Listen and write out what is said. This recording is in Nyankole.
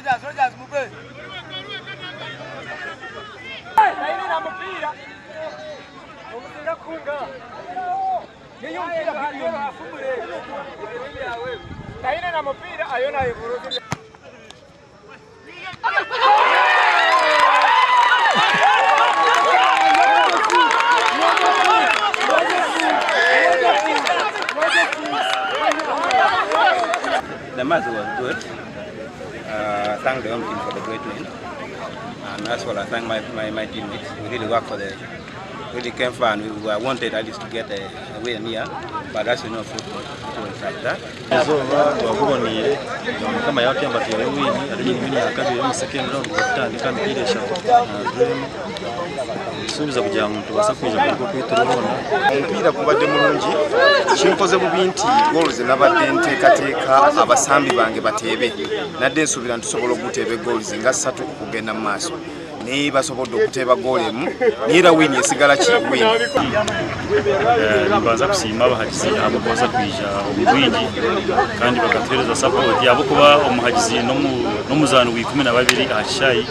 The match was good. Thank the home team for the great win. And as well, I thank my teammates. We really worked for the, really came far and we were wanted at least to get a win here. But as you know, football, football is like that. Eizooba rwaguboneire Mukama yaatuyamba twine wiini hariyo nyine wiini yakabiri omu second round turikutandika emipiira eshatu turemu nitusuubiza kugira ngu nitubaasa kwija kuruga oku turi hoona. Omupiira gubadde mulungi kinkoze bubi nti goals nabadde nteekateeka abasambi bange bateebe nadde nsuubira nti tusobola okuteeba goals nga ssatu okugenda mu maaso naye basobodde okuteeba goolo emu naye era wiini esigala ki wiini. Nimbanza kusiima abahagizi ahabw'okubaasa kwija omu bwingi kandi bakatuheereza sapoti ahabw'okuba omuhagizi n'omuzaani wa 12 aha kishaayi.